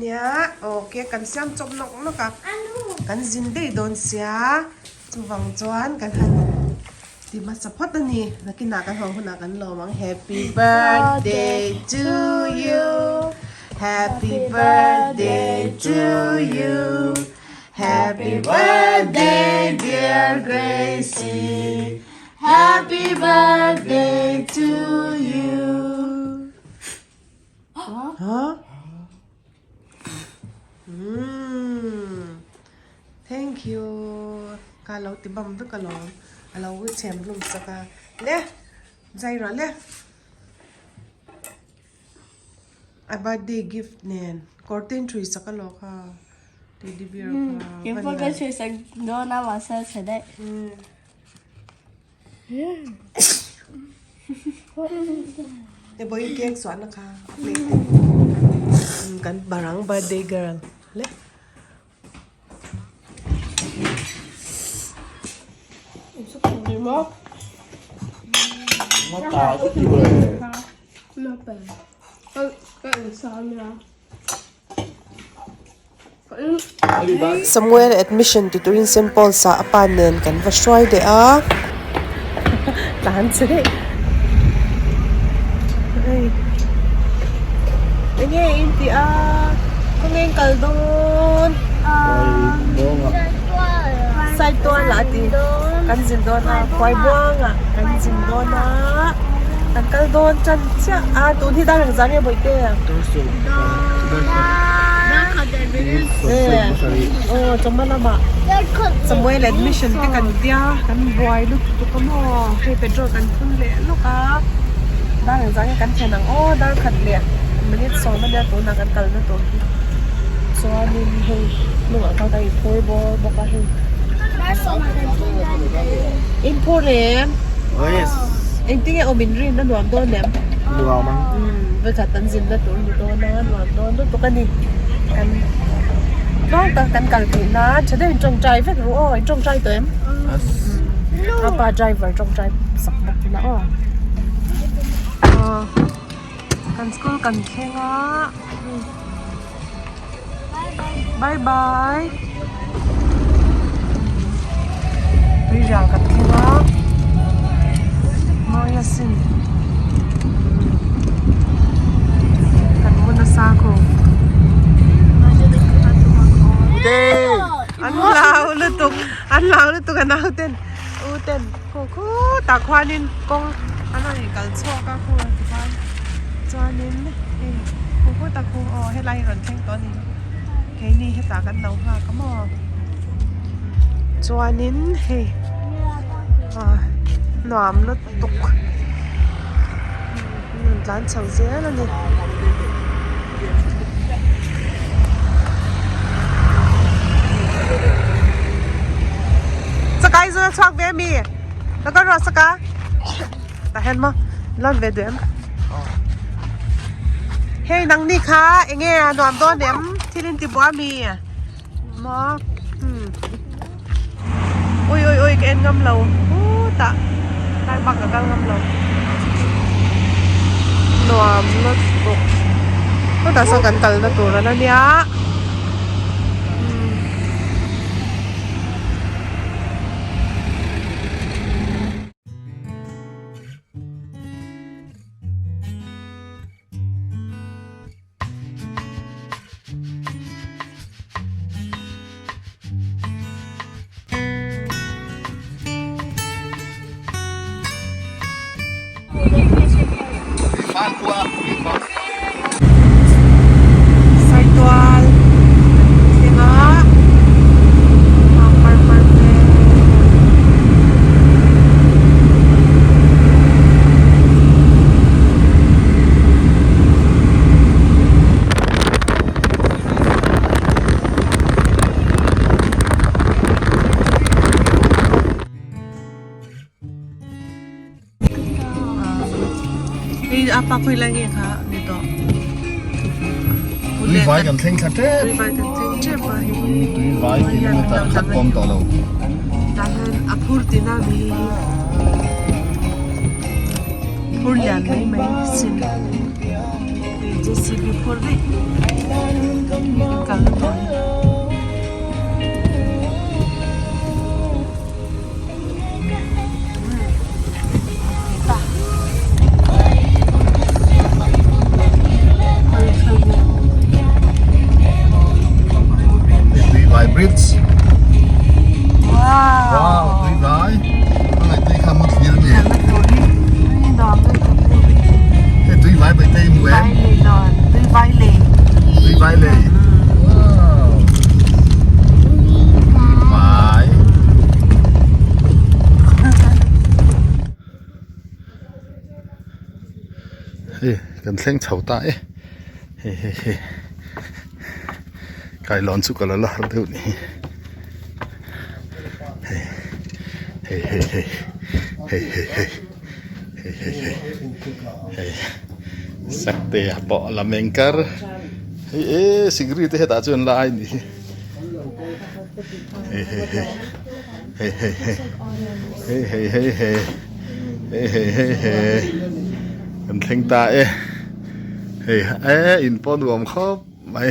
nia aw cake kan siam chawp nawk nawk a kan zin daih dawn sia chuvang chuan kan han ti hmasa phawt a ni nakinah kan haw hunah kan lawm ang happy birthday to you happy birthday to you happy birthday dear Gracie happy birthday to you Huh? Mm. Thank you. Ka lo ti bam vek alawm. A lo chhem hlum sak a. Le, zai rawh le. A birthday gift nen. Kawr te in thui sak alawm kha. Teddy bear kha. Kei pawh ka thui sak dawn a mahse a chhe daih. He bawi cake suahna kha a plate te kan barang birthday girl le. Samuel admission ti turin Saint Paul's ah a pa nen kan va hruai leh a tlan che daih hei enge in tih a khawnge in kal dawn Saitual ah a ti kan zin dawn a Khuaibuang ah kan zin dawn a kan kal dawn tan chiah a tun hi dar engzah nge bawihte. Aw chawhma lamah Samuel admission te kan tia kan buai lutuk a maw hei petrol kan phun leh lawk a dar engzah nge kan thlen ang aw dar khat leh minute sawm ania tunah kan kalna tur hi chuanin hei hnungah khan kan inphur bawr bawk a hei inphur em engtin nge awm inrin a nuam dawn em. Vawikhat kan zinna tur ni dawn a nuam dawn lutuk a ni kan tluang tak kan kal theih nan tha deuhin tawngtai vek ru aw in tawngtai tawh em a pa driver tawngtai sak bawk ila aw kan school kan thleng a bye bye tuirial kan thleng a mawi asin kan mu nasa khawp an hlau lutuk an hlau lutuk a nauten u ten khaw khutah khuanin kawng an rawn inkal chhuak a khu tikhan chuanin hei khaw khutah khu aw helai hi rawn thleng tawh a ni keini hetah kan lo nghak a maw chuanin hei ah nuam lutuk an tlan chho zel a ni. Chakai chu a chhuak ve ami ka kal rawh saka tah hian maw lawn ve duh em hei nangni kha enge a nuam dawn em thil in ti buah ami maw umm ui ui ui ka en ngam lo hutah tlai bak ka kal ngam lo nuam lutuk hutah sawn kan kalna tur a la nia. Saitual thleng a par par te Hei a pa khawi lai nge kha ni tawh. Tui vai kan thleng thla tep. Tui vai kan thleng tep a hei. Tui tui vai tih na ta khat pawm tawh lo. Tah hian a phur tihna mi hi phur lian mai mai sin. JCB phur daih. Khi kan kalna tur hi. Tuivai bridge. Wow. Wow, Tuivai. Hmangaih tui kha mu thlir ni. Hei Tuivai bai tei mu em? Tuivai lei. Tuivai lei. Wow. Tuivai. Hei kan thleng chho ta e. Hei hei hei. Kailawn chu ka la la har deuh ni hi. Hei hei hei hei hei hei hei hei hei hei hei sakte a pawh a la meng kar hei e sikri te hetah chuan la ai ni hi hei hei hei hei hei hei hei hei hei hei hei hei hei hei kan thleng ta e hei e in pawh nuam khawp mai.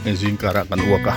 Hei zing karah kan uak a.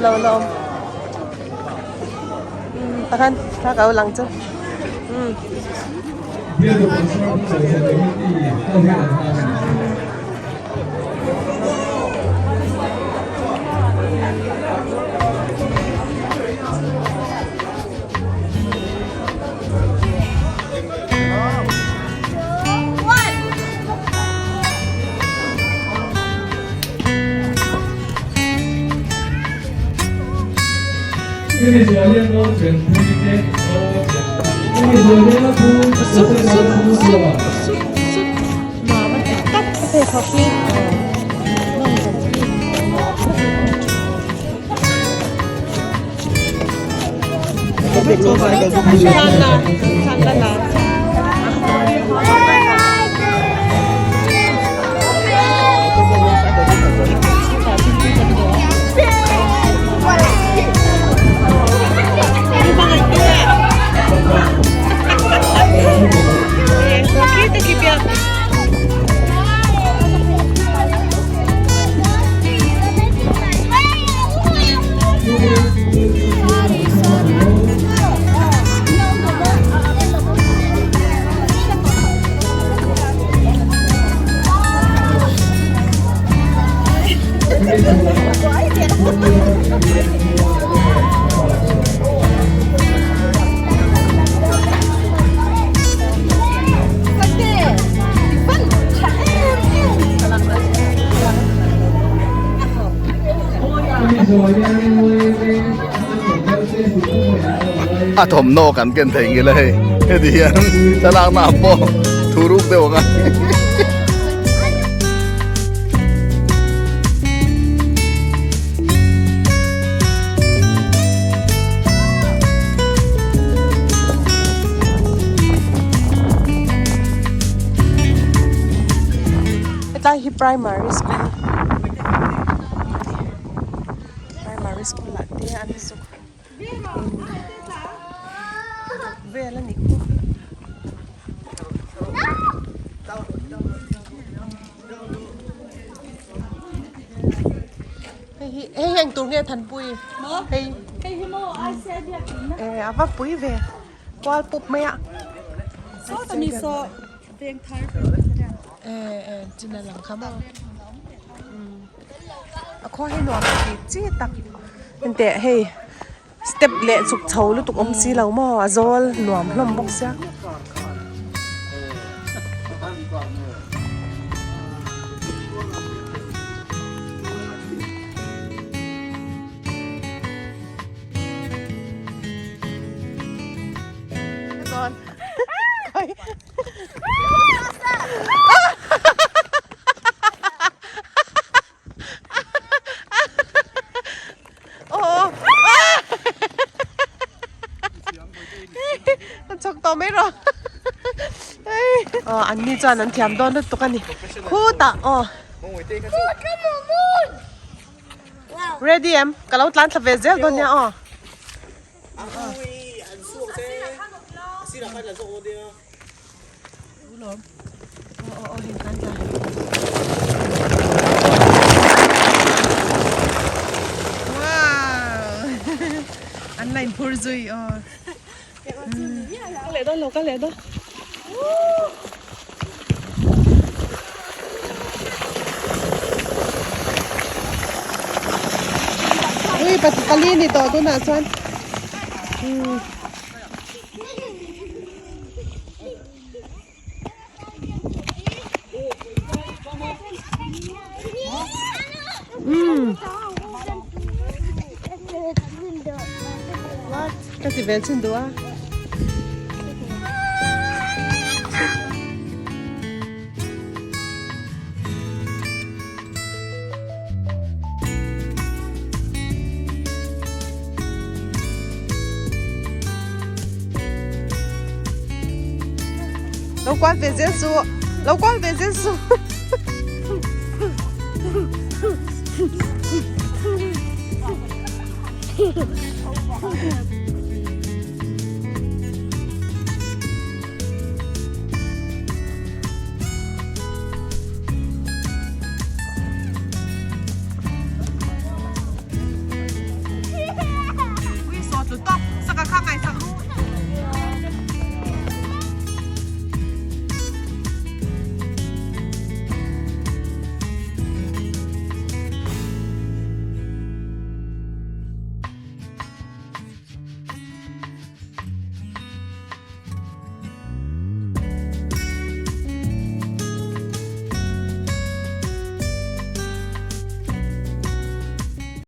Lo lo. Takhan thla kau lang chu. A thawmhnaw kan ken thei ngil a hei heti hian thlalakna ah pawh thu ruk deuh ang a. Hetlai hi primary school primary school ah te an zuk in vel a ni khu. Hei hi hei hi eng tur nge Thanpui hei Hei hi maw ai se biak in na. Eh a va pui ve kual pup mai a. Saw ta ni saw veng thar. Eh eh china lang kha maw. A khua hi nuam ka ti chi tak enteh hei step leh chhuk chho lutuk awm si lo maw a zawl nuam hlawm bawk sia. Chhawk tawh mai rawh. Aw an ni chuan an thiam dawn lutuk a ni. Khutah aw. Ready em? Ka lo tlan thla ve zel dawn nia aw. An la inphur zui aw. Ka leh dawn lo ka leh dawn. Ui pali ni tawh tunah chuan. Ka ti vel chhin duh a. Lo kual ve zel su, lo kual ve zel su.